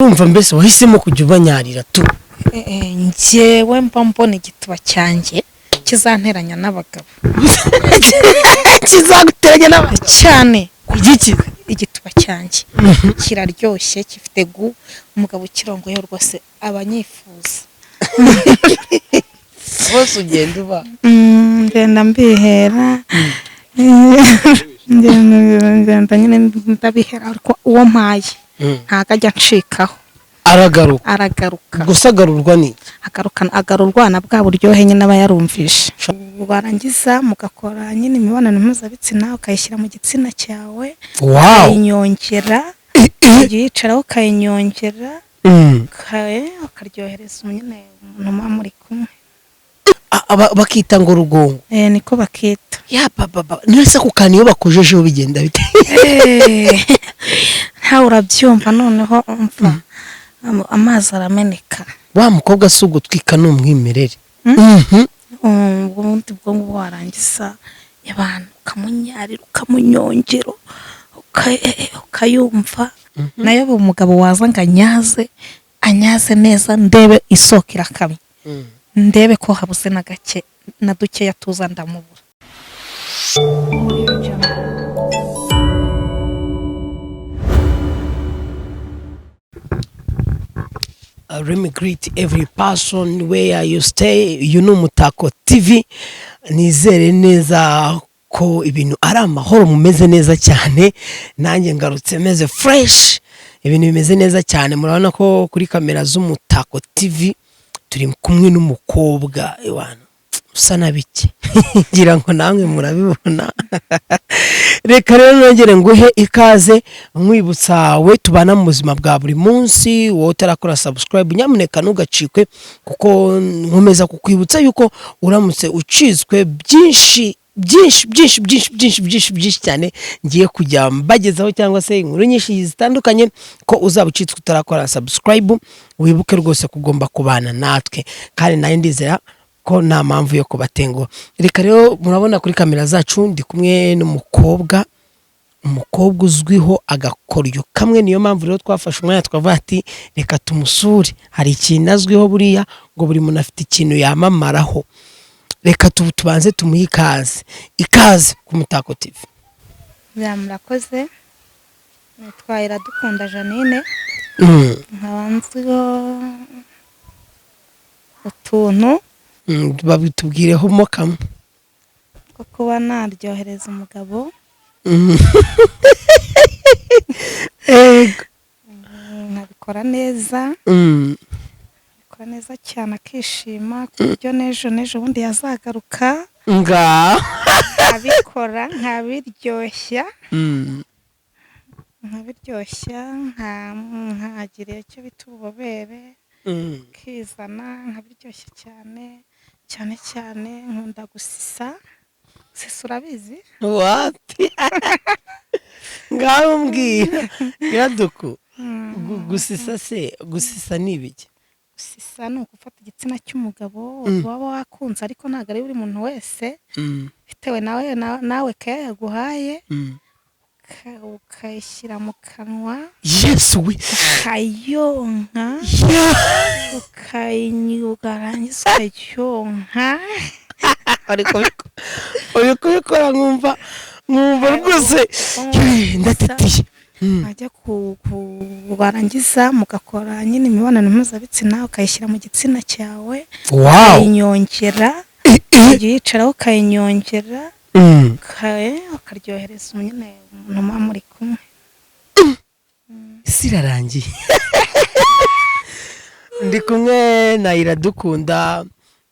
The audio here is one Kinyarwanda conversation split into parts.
Urumva mbese wahisemo kujya ubanyarira tu? Njyewe mba mbona igituba cyanjye kizanteranya n'abagabo. Kizaguteranya n'abagabo? Cyane. Igiki? Igituba cyanjye kiraryoshye, gifite gu umugabo ukirongoyeho rwose aba anyifuza. Bose ugenda uba Ngenda mbihera, ngenda nyine ndabihera, ariko uwo mpaye ntabwo ajya acikaho. Aragaruka? Aragaruka. Gusa agarurwa ni Agaruka, agarurwa na bwa buryohe nyine aba yarumvishe. Warangiza mugakora nyine imibonano mpuzabitsina, ukayishyira mu gitsina cyawe, ukayinyongera, ukajya uyicaraho ukayinyongera, ukaryohereza nyine umuntu muba muri kumwe. Bakita ngo rugongo? Niko bakita. Ya baba, none ako kantu iyo bakojejeho bigenda bite? Ntawe urabyumva noneho, umva, amazi arameneka. Wa mukobwa si ugutwika, ni umwimerere. Ubundi bwo ngubwo warangiza abantu ukamunyarira, ukamunyongera, ukayumva nayo. Ubu umugabo waza ngo anyaze, anyaze neza, ndebe isoko irakamye, ndebe ko habuze na gake na dukeya tuza, ndamubura. Let me greet every person where you stay. Uyu ni Umutako TV. Nizere neza ko ibintu ari amahoro, mumeze neza cyane. Nanjye ngarutse meze fresh, ibintu bimeze neza cyane. Murabona ko kuri kamera z'Umutako TV turi kumwe n'umukobwa ewana usa na bike, ngira ngo namwe murabibona. Reka rero nongere nguhe ikaze, nkwibutsa we tubana mu buzima bwa buri munsi, wowe utarakora subscribe, nyamuneka ntugacikwe, kuko nkomeza kukwibutsa yuko uramutse ucitswe byinshi byinshi byinshi byinshi byinshi byinshi byinshi cyane ngiye kujya mbagezaho, cyangwa se inkuru nyinshi zitandukanye, ko uzaba ucitswe utarakora subscribe. Wibuke rwose kugomba kubana natwe, kandi nawe ndizera ko nta mpamvu yo kubatenguha. Reka rero, murabona kuri kamera zacu ndi kumwe n'umukobwa, umukobwa uzwiho agakoryo kamwe. Niyo mpamvu rero twafashe umwanya twavuga ati reka tumusure, hari ikintu azwiho. Buriya ngo buri muntu afite ikintu yamamaraho. Reka tubanze tumuhe ikaze. Ikaze ku Mutako TV. Ya, murakoze. Nitwa Iradukunda Janine, nkaba nzwiho utuntu Babitubwireho mo kamwe. Two kuba naryohereza umugabo. Ego. Nkabikora neza, nkabikora neza cyane, akishima ku buryo n'ejo n'ejo bundi yazagaruka. Nga Nkabikora, nkabiryoshya, nkabiryoshya, nkagira icyo bita ububobere, kizana, nkabiryoshya cyane cyane cyane. Nkunda gusisa. Gusisa urabizi? Wapi, ngaho mbwira iraduku. Gusisa se, gusisa ni ibiki? Gusisa ni ugufata igitsina cy'umugabo waba wakunze, ariko ntabwo ari buri muntu wese, bitewe nawe keya yaguhaye, ukayishyira mu kanwa, Yesu we! ukayonka, ukayinyuga, warangiza ukayonka. Uri kubikora nkumva rwose ndatitiye. Wajya warangiza mugakora nyine imibonano mpuzabitsina, ukayishyira mu gitsina cyawe, ukayinyongera, ukajya uyicaraho ukayinyongera, ukaryohereza nyine umuntu muba muri kumwe. Isi irarangiye. Ndi kumwe na Iradukunda,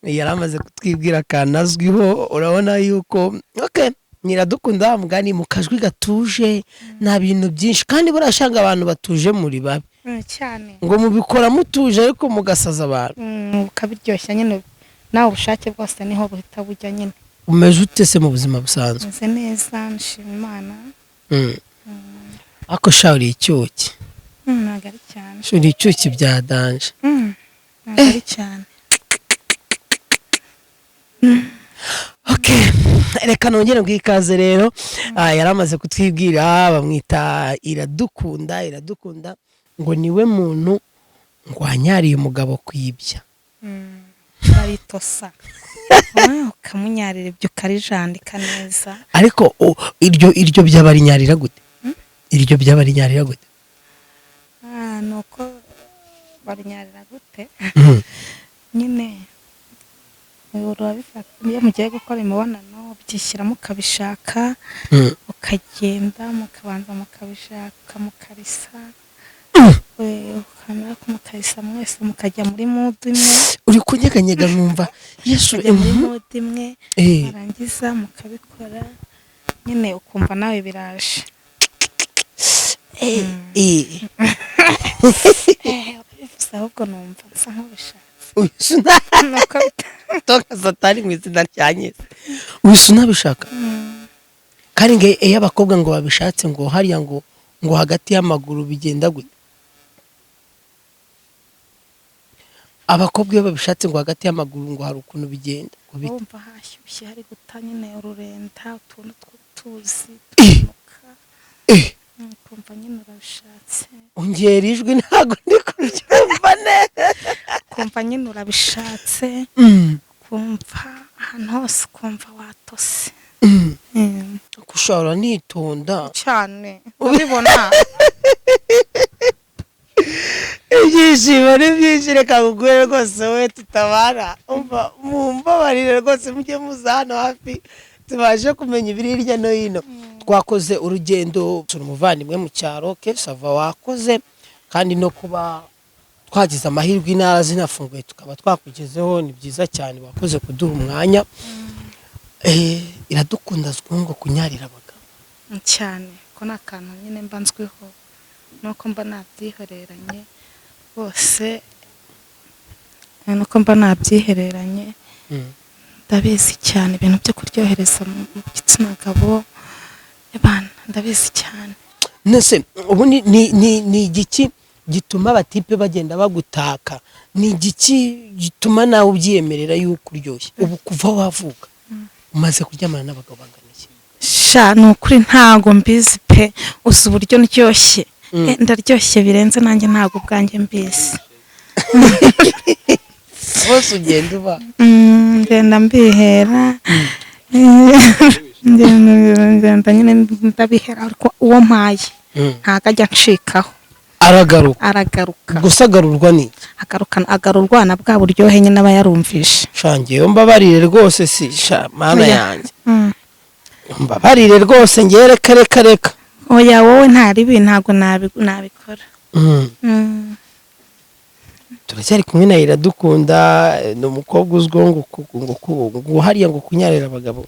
yari amaze kutwibwira akantu azwiho. Urabona yuko okay, Iradukunda mugani mu kajwi gatuje, nta bintu byinshi, kandi burashanga abantu batuje muri babi. Cyane. Ngo mubikora mutuje ariko mugasaza abantu. Ukabiryoshya nyine, nawe ubushake bwose niho buhita bujya nyine. Umeze ute se mu buzima busanzwe? Meze neza, nshima Imana. Ariko sha uri icyuki. Ntabwo ari cyane. Sha uri icyuki bya danger. Ntabwo ari cyane. Okay, reka nongere ngo ikaze rero. Yari amaze kutwibwira, bamwita Iradukunda. Iradukunda. Ngo niwe muntu ngo wanyariye umugabo kwibya. Baritosa, ukamunyarira ibyo, ukarijandika neza. Ariko iryo byaba rinyarira gute? Iryo byaba rinyarira gute? Ni uko barinyarira gute nyine, urabifata iyo mugiye gukora imibonano, ubyishyiramo ukabishaka, ukagenda mukabanza mukabishaka, mukarisa, ukamara kumukarisa mwese mukajya muri mood imwe. Uri kunyeganyega nkumva Yesu. Mukajya muri mood imwe, warangiza mukabikora nyine, ukumva nawe biraje. Urabivuze ahubwo numva nsa nk'ubishatse. Uhise Nuko toka Satani mu izina rya Yesu. Uhise unabishaka. Kandi ngo iyo abakobwa ngo babishatse, ngo hariya ngo hagati y'amaguru bigenda gute? Abakobwa iyo babishatse ngo hagati y'amaguru ngo hari ukuntu bigenda ngo bite? Wumva hashyushye, hari guta nyine ururenda, utuntu tw'utuzi tumanuka. Ukumva nyine urabishatse. Ongera ijwi, ntabwo ndi kuryumva neza. Ukumva nyine urabishatse, ukumva ahantu hose, ukumva watose. Gushora nitonda. Cyane, ubibona. Ibyishimo ni byinshi. Reka nguguhe rwose, wowe tutabara. Umva, mumbabarire rwose, mujye muza hano hafi tubashe kumenya ibiri hirya no hino. Twakoze urugendo turi umuvandimwe mu cyaro kesava wakoze, kandi no kuba twagize amahirwe intara zinafunguye tukaba twakugezeho ni byiza cyane. Wakoze kuduha umwanya. Iradukunda azwiho ngo kunyarira abagabo. Cyane ko ni akantu nyine mba nzwiho, nuko mba nabyihoreranye bose, nuko mba nabyihereranye. Ndabizi cyane ibintu byo kuryohereza mu gitsina gabo, abana ndabizi cyane. Nese ubu ni igiki gituma abatipe bagenda bagutaka? Ni igiki gituma nawe ubyiyemerera yuko uryoshye? Ubu kuva wavuka umaze kuryamana n'abagabo bangana iki? Sha, ni ukuri ntago mbizi pe. Uzi uburyo ndyoshye? Ndaryoshye birenze, nanjye ntago ubwanjye mbizi. Bose ugenda uba Ngenda mbihera, ngenda nyine ndabihera, ariko uwo mpaye ntago ajya acikaho. Aragaruka? Aragaruka. Gusa agarurwa ni iki? Agaruka, agarurwa na bwa buryohe nyine aba yarumvishe. Sha, ngewe mbabarire rwose, si sha Mana Oya. yanjye. Mbabarire rwose, ngewe reka, reka, reka. Oya, wowe nta ribi, ntabwo nabikora. Turacyari kumwe na Iradukunda, ni umukobwa uzwiho ngo hariya ngo kunyarira abagabo.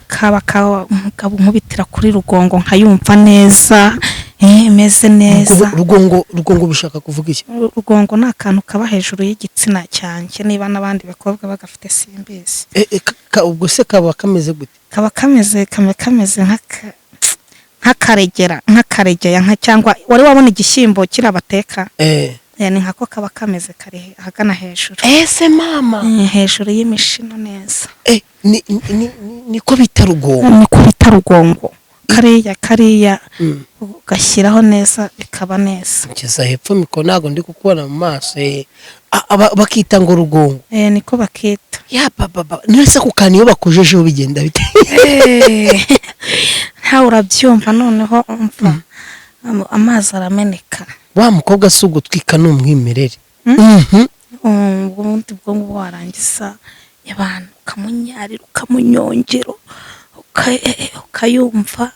Kaba kaba umugabo nkubitira kuri rugongo nkayumva neza, imeze neza. Rugongo, rugongo bishaka kuvuga iki? Rugongo ni akantu kaba hejuru y'igitsina cyanjye, niba n'abandi bakobwa bagafite simbizi. Ubwo se kaba kameze gute? Kaba kameze nk'akaregera, nk'akaregeya, nka cyangwa wari wabona igishyimbo kiriya bateka? Ni nkako kaba kameze, kari ahagana hejuru. Ese mama! Hejuru y'imishino neza. Niko bita rugongo? Niko bita rugongo, kariya kariya ugashyiraho neza bikaba neza. Ngeza hepfo micro, ntabwo ndi kukubona mu maso. Bakita ngo rugongo? Niko bakita. Ya baba, nese ku kantu iyo bakojejeho bigenda bite? Ntawe urabyumva noneho, umva, amazi arameneka. Wa mukobwa si ugutwika, ni umwimerere. Ubundi bwo ngubwo warangiza abantu ukamunyarira, ukamunyongera, ukayumva.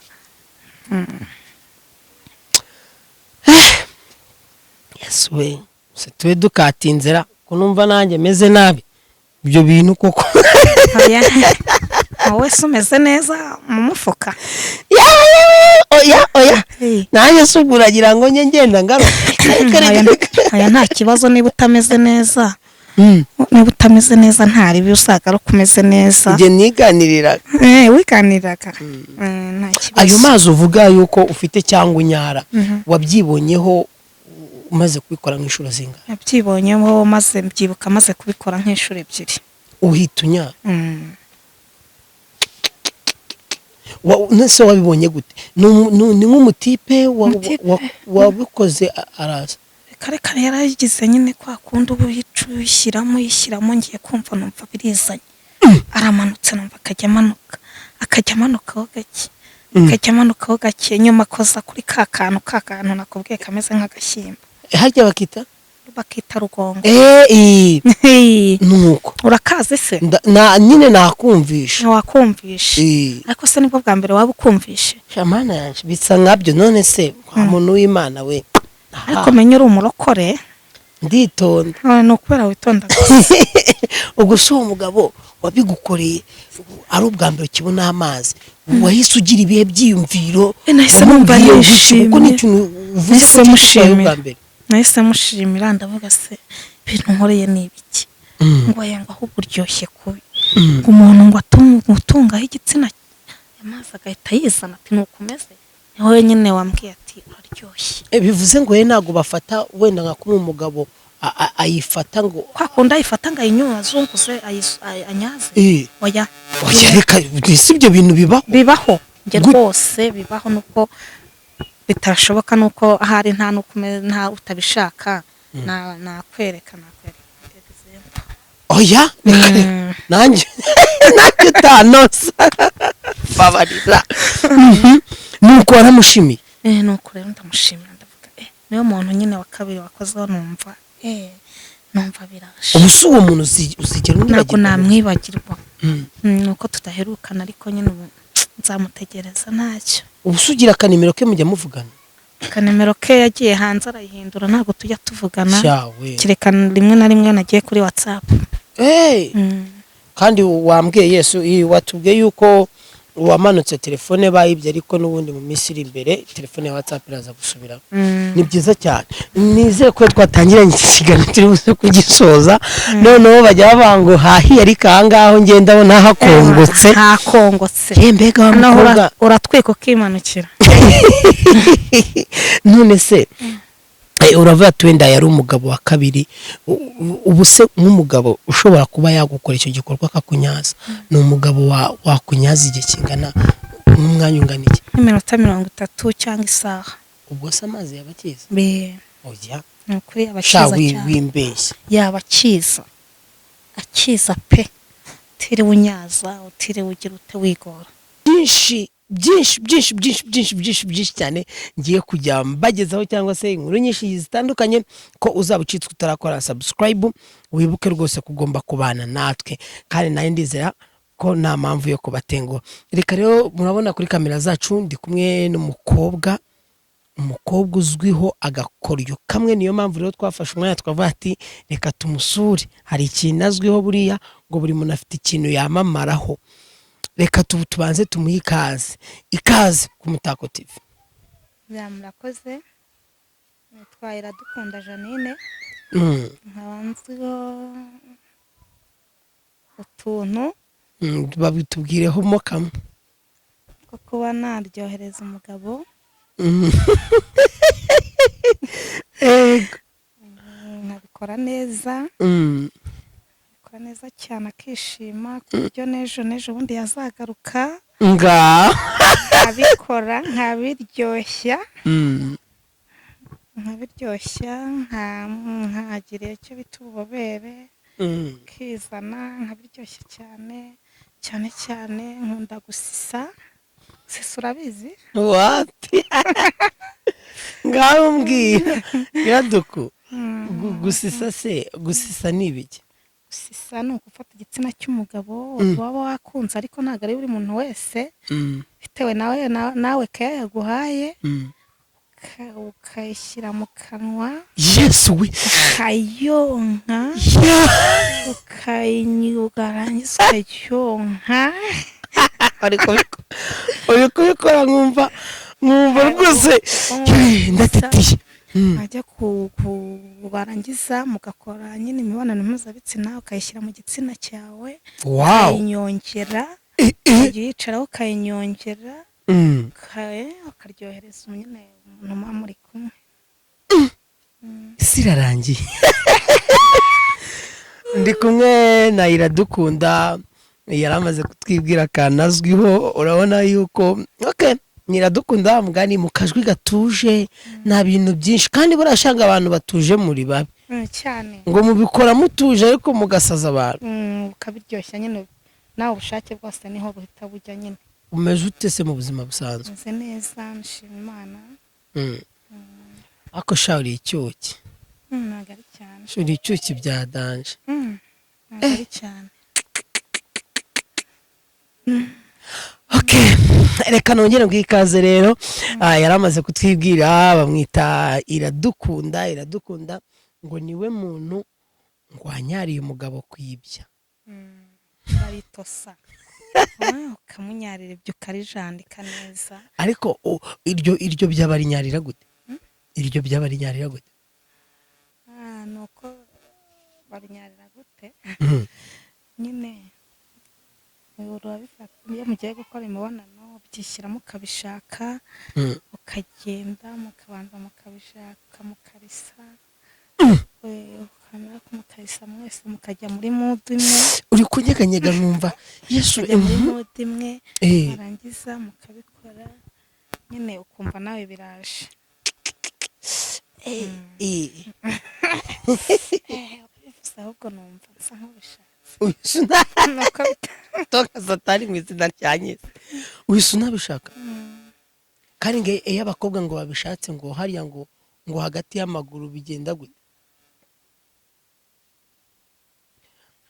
Yesu we, se tube dukatinzira ko numva nanjye meze nabi ibyo bintu koko? Oya, wowe se umeze neza mu mufuka? Oya, oya. Hey. Nanjye se ubwo uragira ngo njye ngenda ngaruka? Reka, reka, Oya, reka. oya, nta kibazo niba utameze neza. Niba utameze neza nta ribi, uzagaruka umeze neza. Njye niganiriraga. Wiganiraga. Nta kibazo. Ayo mazi uvuga yuko ufite cyangwa unyara, wabyibonyeho umaze kubikora nk'inshuro zingahe? Nabyibonyeho maze mbyibuka maze kubikora nk'inshuro ebyiri. Uhita unyara? Nese wabibonye gute? Ni nk'umutipe Umutipe. wabikoze araza? Reka reka, yarayigize nyine kwa kundi uba uyishyiramo uyishyiramo, ngiye kumva numva birizanye, aramanutse, numva akajya amanuka, akajya amanukaho gake, akajya amanukaho gake, nyuma akoza kuri ka kantu nakubwiye kameze nk'agashyimbo. Harya bakita? Bakita rugongo. Nuko Urakazi se? Nyine nakumvisha. Wakumvishe? Ariko se nibwo bwa mbere waba ukumvishe? Shamana yanjye, bisa nkabyo. None se wa muntu w'Imana we. Aha, Ariko menya uri umurokore. Nditonda. None ni ukubera witonda gusa. Ubwo si uwo mugabo wabigukoreye ari ubwa mbere ukibona amazi, wahise ugira ibihe byiyumviro? Nahise numva Wamubwiye ngo iki? nishimye. Kuko ni ikintu uvuze Nahise ko kikubayeho mushimira. bwa mbere. Nahise mushimira, ndavuga: "Se ibintu nkoreye ni ibiki?" Ngo aya, ngo ahubwo uryoshye kubi, ngo umuntu ngo utungaho igitsina amazi agahita yizana, ati nuko umeze. Ni wowe nyine wambwiye ati uraryoshye. Bivuze ngo we ntabwo bafata wenda nka kumwe umugabo ayifata ngo Kwa kundi ayifata ngo ayinyure, azunguze, anyaze. Oya. Oya reka, si ibyo bintu bibaho? Bibaho njye rwose bibaho, nuko bitashoboka, nuko ahari nta nuko nta utabishaka nakwereka example. Oya reka reka. Nanjye utanoza, babarira. Nuko waramushimiye? Nuko rero ndamushimira, ndavuga niyo muntu nyine wa kabiri wakozeho, numva biraje. Ubu si uwo muntu uzigera Ntabwo umwibagirwa? namwibagirwa. Nuko tudaherukana, ariko nyine ubu nzamutegereza ntacyo. Ubu se ugira akanimero ke mujya muvugana? Akanimero ke yagiye hanze arayihindura, ntabwo tujya tuvugana. Cyawe. Kereka rimwe na rimwe nagiye kuri WhatsApp. Kandi wambwiye Yesu watubwiye yuko wamanutse telefone bayibye, ariko n'ubundi mu minsi iri imbere telefone ya WhatsApp iraza gusubira. Ni byiza cyane, nizere ko twatangiranye iki kiganiro turi buze kugisoza. Noneho bajya bavuga ngo hahiye, ariko ahangaha ngenda ndabona hakongotse. Hakongotse. Ye mbega wa Noneho mukobwa. Uratwika ukimanukira. None se uravuga ati wenda yari umugabo wa kabiri. Ubu se nk'umugabo ushobora kuba yagukora icyo gikorwa akakunyaza, ni umugabo wakunyaza igihe kingana nk'umwanya ungana iki? Nk'iminota 30 cyangwa isaha. Ubwo se amazi yaba akiza? Oya. Ni ukuri yaba Sha akiza cyane. Wimbeshya. Yaba akiza, akiza pe, utiriwe unyaza, utiriwe ugira ute, wigora. Byinshi byinshi byinshi byinshi byinshi byinshi byinshi cyane ngiye kujya mbagezaho, cyangwa se inkuru nyinshi zitandukanye, ko uzaba ucitswe utarakora subscribe, wibuke rwose kugomba kubana natwe, kandi nawe ndizera ko nta mpamvu yo kubatenguha. Reka rero, murabona kuri kamera zacu ndi kumwe n'umukobwa, umukobwa uzwiho agakoryo kamwe. Niyo mpamvu rero twafashe umwanya twavuga ati reka tumusure, hari ikintu azwiho. Buriya ngo buri muntu afite ikintu yamamaraho. Reka tubanze tumuhe ikaze. Ikaze ku Mutako TV. Ya, murakoze. Nitwa Iradukunda Janine, nkaba nzwiho utuntu Babitubwireho mo kamwe. Two kuba naryohereza umugabo. Ego. Nkabikora neza, nkabikora neza cyane, akishima ku buryo n'ejo n'ejo bundi yazagaruka. Nga Nkabikora, nkabiryoshya, nkabiryoshya, nkagira icyo bita ububobere, kizana, nkabiryoshya cyane cyane cyane. Nkunda gusisa. Sisa urabizi? Wapi, ngaho mbwira iraduku. Gusisa se, gusisa ni ibiki? Gusisa ni ugufata igitsina cy'umugabo waba wakunze, ariko ntabwo ari buri muntu wese, bitewe nawe keya yaguhaye, ukayishyira mu kanwa, Yesu we! ukayonka, ukayinyuga, warangiza ukayonka. Uri kubikora nkumva rwose ndatitiye. Wajya ku warangiza mugakora nyine imibonano mpuzabitsina, ukayishyira mu gitsina cyawe, ukayinyongera, ukajya uyicaraho ukayinyongera, ukaryohereza nyine umuntu muba muri kumwe. Isi irarangiye. Ndi kumwe na Iradukunda. Yari amaze kutwibwira akantu azwiho. Urabona yuko, okay, Nyiradukunda, wa mugani, mu kajwi gatuje, nta bintu byinshi, kandi burashanga abantu batuje muri babi. Cyane. Ngo mubikora mutuje, ariko mugasaza abantu. Ukabiryoshya nyine, nawe ubushake bwose niho buhita bujya nyine. Umeze ute se mu buzima busanzwe? Meze neza, nshima Imana. Ariko sha, uri icyuki. Ntabwo ari cyane. Sha, uri icyuki bya danger. Ntabwo ari cyane. Okay, reka nongere ngo ikaze rero. Yari amaze kutwibwira, bamwita Iradukunda. Iradukunda ngo niwe muntu ngo wanyariye umugabo kwibya. Baritosa, ukamunyarira ibyo, ukarijandika neza. Ariko iryo byaba rinyarira gute? Iryo byaba rinyarira gute? Ni uko barinyarira gute? Nyine urabifata, iyo mugiye gukora imibonano ubyishyiramo, ukabishaka, ukagenda mukabanza mukabishaka, mukarisa, ukamara mukarisa mwese, mukajya muri mood imwe. Uri kunyeganyega nkumva Yesu. Mukajya muri mood imwe, warangiza mukabikora nyine, ukumva nawe biraje. Ukabivuze ahubwo numva nsa nk'ubishatse. Uhise una- Nuko Toka Satani mu izina rya Yesu. Uhise unabishaka. Kandi ngo iyo abakobwa ngo babishatse, ngo hariya ngo hagati y'amaguru bigenda gute?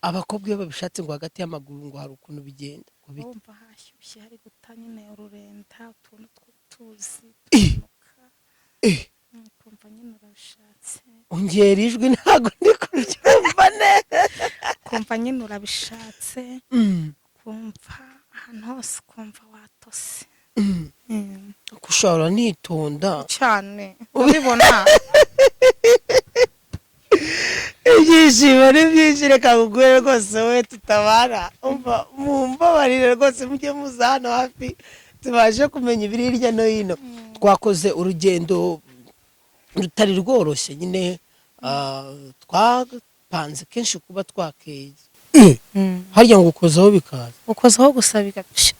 Abakobwa iyo babishatse ngo hagati y'amaguru ngo hari ukuntu bigenda ngo bite? Wumva hashyushye, hari guta nyine ururenda, utuntu tw'utuzi tumanuka. Ukumva nyine urabishatse. Ongera ijwi, ntabwo ndi kubyumva neza. Ukumva nyine urabishatse, ukumva ahantu hose, ukumva watose. Gushora nitonda. Cyane, ubibona. Ibyishimo ni byinshi. Reka nguguhe rwose, we tutabara. Umva, mumbabarire rwose, mujye muza hano hafi tubashe kumenya ibiri hirya no hino. Twakoze urugendo rutari rworoshye nyine, twapanze kenshi kuba twakeye harya ngo ukozaho bikaza. Ukozaho gusa bigaca.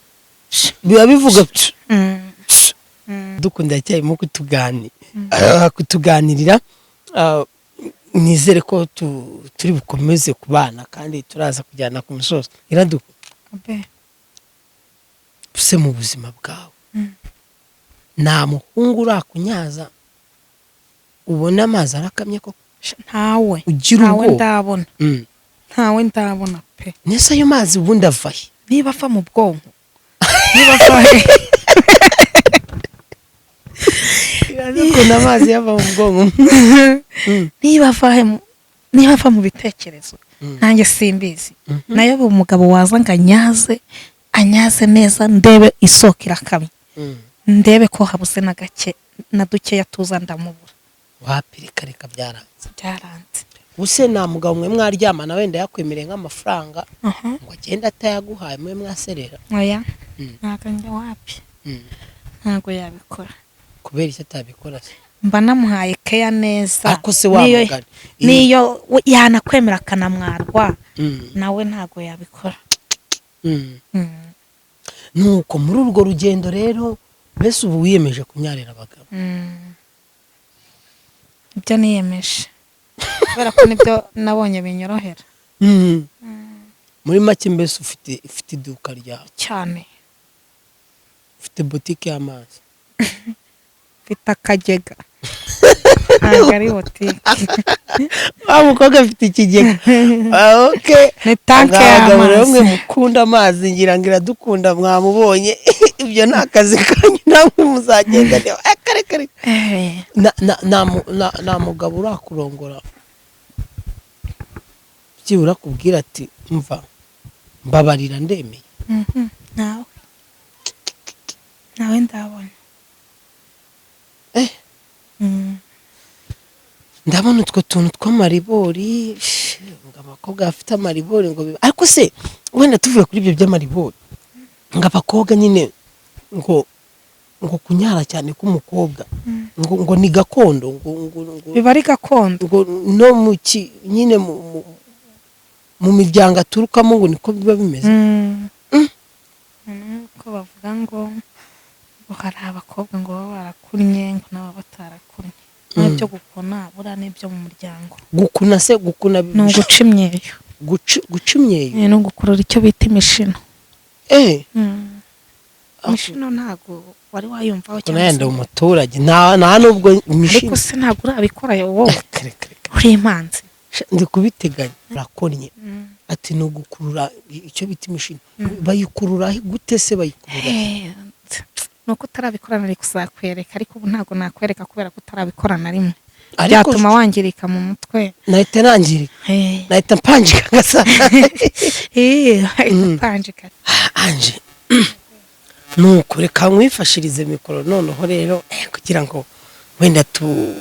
Biba bivuga. Dukunda cyarimo kutuganirira. Nizere ko turi bukomeze kubana kandi turaza kujyana ku musozo. Iradukunda, Abe. se mu buzima bwawe nta muhungu urakunyaza ubona amazi arakamye koko? Ntawe. Ugira Ntawe ubwoba? ndabona. Ntawe ndabona pe. Nese ayo mazi ubundi ava he? Niba ava mu bwonko, niba ava he? Iradukunda, amazi yava mu bwonko? Niba ava he, niba ava mu bitekerezo, nanjye simbizi. Nayo ubu umugabo waza ngo anyaze, anyaze neza, ndebe isoko irakamye, ndebe ko habuze na gake na dukeya tuza, ndamubura. Wapi, reka reka, byaranze. Byaranze. Ubuse nta mugabo mwe mwaryamana wenda yakwemereye nk'amafaranga ngo agende atayaguhaye, mwe mwaserera? Oya. Ntabwo njya, wapi. Ntabwo yabikora. Kubera icyo atabikora se? Mba namuhaye keya neza. Ariko se wa Niyo mugani niyo yanakwemera akanamwarwa, nawe ntabwo yabikora. Nuko muri urwo rugendo rero, mbese ubu wiyemeje kunyarira abagabo? Ibyo niyemeje kubera ko nibyo nabonye binyorohera. Muri make mbese ufite iduka ryawe? Cyane. Ufite botike y'amazi? Mfite akagega, ntabwo ari botike. Wa mukobwa afite ikigega. Ah, okay. Ni tank Abagabo rero mwe y'amazi. mukunda amazi, ngira ngo Iradukunda mwamubonye. Ibyo ni akazi kanyu, namwe muzagenda niba. Kare kare. Nta mugabo urakurongora byibura akubwira ati: "Mva, mbabarira, ndemeye"? Ntawe, ntawe ndabona. Ndabona utwo tuntu tw'amaribori, ngo abakobwa bafite amaribori ngo ariko se wenda tuvuye kuri ibyo by'amaribori, ngo abakobwa nyine ngo kunyara cyane k'umukobwa ngo ni gakondo, ngo Biba ari gakondo. Ngo no mu ki nyine mu Mu miryango aturukamo ngo niko biba bimeze. Nuko bavuga ngo hari abakobwa ngo baba barakunnye, ngo nabo batarakunnye. N'ibyo gukuna buriya n'ibyo mu muryango. Gukuna se, gukuna Ni uguca imyeyo. Guca imyeyo? Ni ugukurura icyo bita imishino. Imishino ntabwo wari wayumvaho? Cyangwa yenda umuturage nta nubwo imishino. Ariko se ntabwo urabikora wowe? Kare kare. Uri imanzi. Ndi kubiteganya, urakonnye. Ati ni ugukurura icyo bita imishino. Bayikurura gute se, bayikurura? Ni uko utarabikora, nari kuzakwereka, ariko ubu ntabwo nakwereka kubera ko utarabikora na rimwe. Ariko Byatuma wangirika mu mutwe. Nahita nangirika? Nahita mpanjika ngasa? Wahita upanjika. Anje, nuko reka nkwifashirize mikoro noneho rero, kugira ngo wenda tu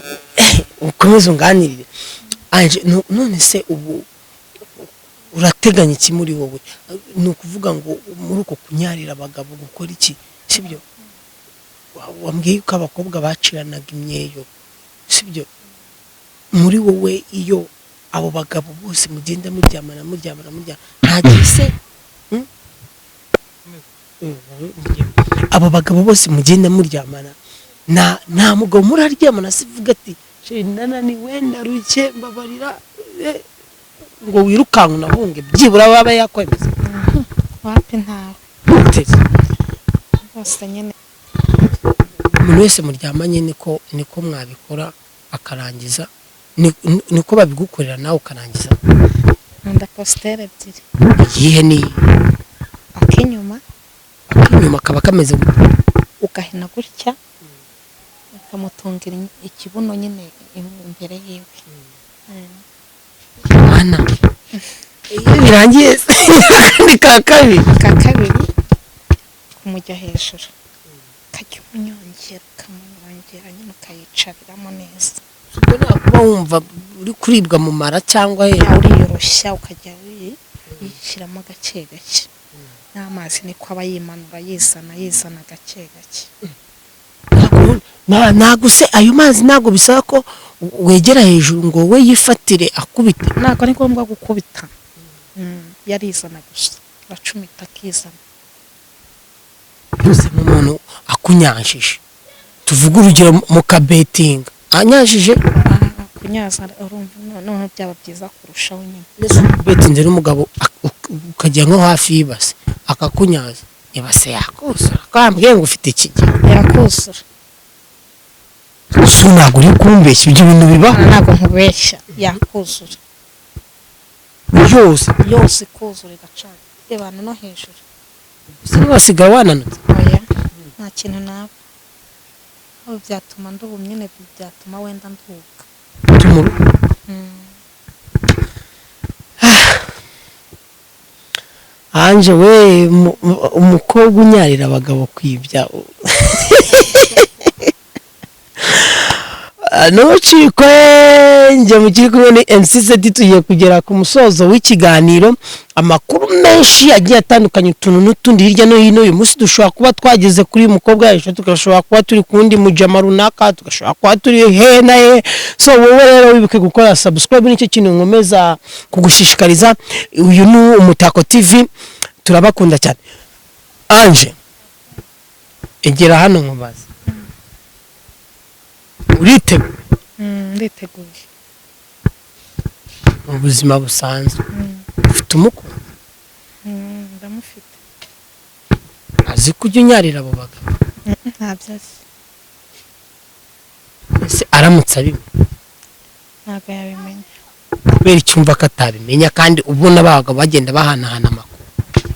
ukomeze unganirire. Anje, none se ubu urateganya iki muri wowe? Ni ukuvuga ngo muri uko kunyarira abagabo, gukora iki, sibyo? Wambwiye ko abakobwa baciranaga imyeyo, sibyo? Muri wowe, iyo abo bagabo bose mugenda muryamana, muryamana, muryamana, nta gihe se? Abo bagabo bose mugenda muryamana, nta mugabo muraryamana se uvuga ati: "Chéri, ndananiwe, ndarushye, mbabarira," ngo wirukanke unahunge, byibura waba yakwemeza? Wapi, ntawe. Gute? Bose nyine. Umuntu wese muryamanye niko mwabikora akarangiza, niko babigukorera nawe ukarangiza? Nkunda posture ebyiri. Iyihe ni? Ak'inyuma. Ak'inyuma kaba kameze gute? Ugahina gutya, ukamutungira ikibuno nyine imbere yiwe. Mana, iyo birangiye se, akandi ka kabiri? Aka kabiri, kumujya hejuru, ukajya umunyongera, ukamunyongera nyine, ukayicariramo neza. Ubwo ntabwo uba wumva uri kuribwa mu mara cyangwa he? Ya, uriyoroshya, ukajya uyishyiramo gake gake, n'amazi niko aba yimanura, yizana, yizana gake gake. Ntabwo se ayo mazi, ntabwo bisaba ko wegera hejuru ngo we yifatire akubite? Ntabwo ari ngombwa gukubita. Yarizana gusa, uracumita akizana. Byose nk'umuntu akunyanjije, tuvuge urugero mu kabetinga anyanjije. Ah, kunyaza, urumva noneho byaba byiza kurushaho nyine. Betinze n'umugabo, ukajya nko hafi y'ibase akakunyaza, ibase yakuzura? Kambwiye ngo ufite ikigega. Yakuzura. So ntabwo uri kumbeshya, ibyo bintu bibaho? Ntabwo nkubeshya, yakuzura. Yose? Yose ikuzura, igacana ebana no hejuru. Gusa ntiwasigaye wananutse? Oya, nta kintu naba. Aho byatuma ndubu nyine, byatuma wenda nduhuka. Tumuru. Anje we, umukobwa unyarira abagabo kwibya. Ah, ntucikwe, njye mukiri kumwe ni MCZ. Tugiye kugera ku musozo w'ikiganiro, amakuru menshi agiye atandukanye, utuntu n'utundi hirya no hino. Uyu munsi dushobora kuba twageze kuri uyu mukobwa, ejo tugashobora kuba turi ku wundi mujama runaka, tugashobora kuba turi he na he. So wowe rero wibuke gukora subscribe, nicyo kintu nkomeza kugushishikariza. Uyu ni Umutako TV, turabakunda cyane. Anje, egera hano nkubaze, uriteguye? Nditeguye. Mu buzima busanzwe ufite umukunzi? Ndamufite. Azi ko ujya unyarira abo bagabo? Ntabyo azi. Ese aramutse abimenya? Ntabwo yabimenya. Kubera icyumva ko atabimenya kandi ubona abagabo bagenda bahanahana amakuru?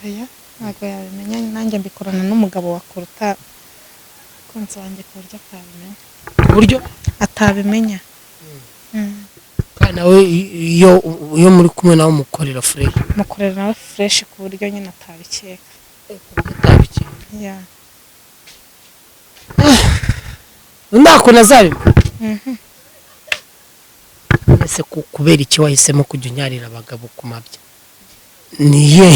Oya, ntabwo yabimenya. Nanjye mbikorana n'umugabo wa kuruta umukunzi wanjye, ku buryo atabimenya. Ku buryo atabimenya. Kandi nawe iyo muri kumwe nawe umukorera fresh? Mukorera nawe fresh, ku buryo nyine atabikeka. Atabikeka? Ya. Ntako nazabimenya. Mhm. Ese kubera iki wahisemo kujya unyarira abagabo ku mabya? Ni ye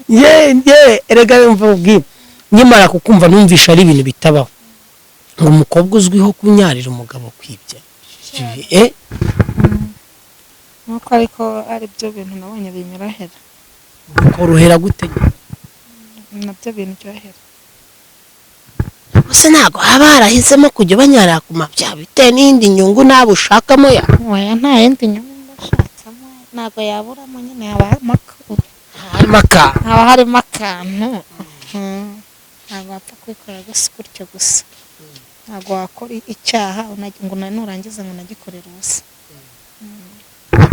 ye, erega mva ubwire, nkimara kukumva numvisha ari ibintu bitabaho ngo umukobwa uzwiho kunyarira umugabo kwibya. Nuko ariko ari byo bintu nabonye binyorohera. Korohera gute? Nabyo binryohera. Gusa ntabwo haba harahisemo kujya banyara ku mabya bitewe n'iyindi nyungu nawe ushakamo ya? Oya, nta yindi nyungu mba nshakamo, ntabwo yaburamo nyine, haba harimo Harimo akantu. Haba harimo akantu. Ntabwo wapfa kubikora gusa gutyo gusa, ntabwo wakora icyaha ngo nurangiza ngo unagikorere ubusa.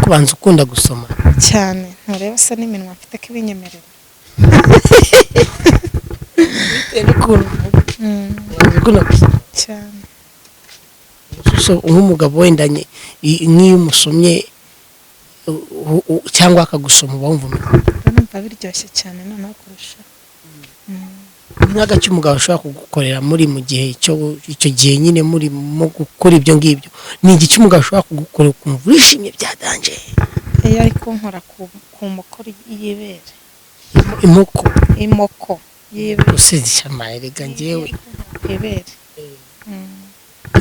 Kubanza ukunda gusoma? Cyane, ntureba se n'iminwa mfite ko ibinyemerera? Bitewe n'ukuntu ubanza ukunda gusoma. Cyane. So, nk'umugabo wenda nk'iyo umusomye cyangwa akagusoma, uba wumva umeze Mba numva biryoshye cyane noneho kurushaho. Nk'agace umugabo ashobora kugukorera muri mu gihe icyo gihe nyine murimo gukora ibyo ngibyo, ni igiki umugabo ashobora kugukorera ukumva urishimye bya danger? Iyo ari kunkora ku moko y'ibere. Imoko? Imoko y'ibere. Usize amayerega njyewe. Ku ibere.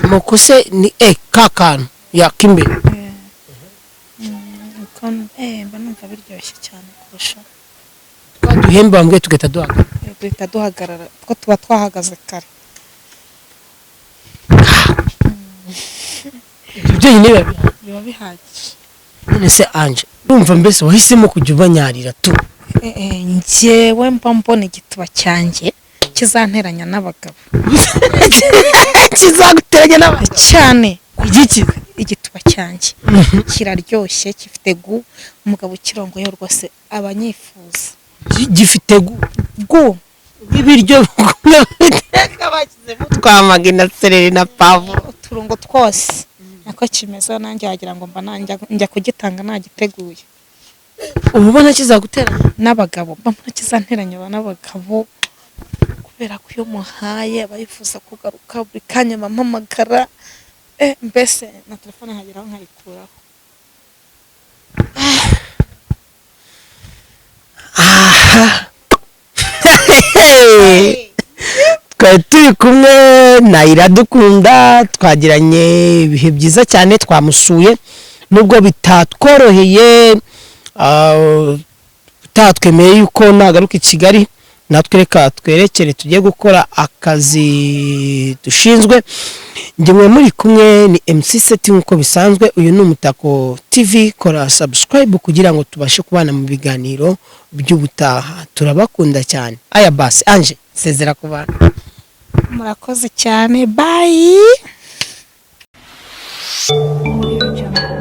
Imoko se ni ka kantu yak'imbere? Mba numva biryoshye cyane kurushaho. Twaduhembe bambwiye tugahita duhagarara. Duhita duhagarara kuko tuba twahagaze kare. Ibyo byonyine biba bihagije. Biba bihagije. None se Anje, urumva mbese wahisemo kujya ubanyarira tu? Njyewe mba mbona igituba cyanjye kizanteranya n'abagabo. Kizaguteranya n'abagabo? Cyane. Igiki? Igituba cyanjye kiraryoshye, gifite gu umugabo ukirongoyeho rwose aba anyifuza. Gifite gu Gu. Ibiryo biteka bashyizemo twamagi na sereri na pavuro. Uturungo twose nako kimeze, nanjye wagira ngo mba njya kugitanga nagiteguye. Uba ubona kizaguteranya n'abagabo. Mba mbona kizanteranya n'abagabo kubera ko iyo muhaye aba yifuza kugaruka buri kanya, bampamagara, mbese na telefone nkageraho nkayikuraho. Aha twari turi kumwe na Iradukunda, twagiranye ibihe byiza cyane, twamusuye nubwo bitatworoheye, utatwemeye yuko nagaruka i Kigali natwe reka twerekere tujye gukora akazi dushinzwe. Njye muri kumwe ni MC Seti nk'uko bisanzwe. Uyu ni Umutako TV. Kora subscribe kugira ngo tubashe kubana mu biganiro by'ubutaha. Turabakunda cyane. Aya basi, Anje, sezera ku bantu. Murakoze cyane, bye. Audio Jungle.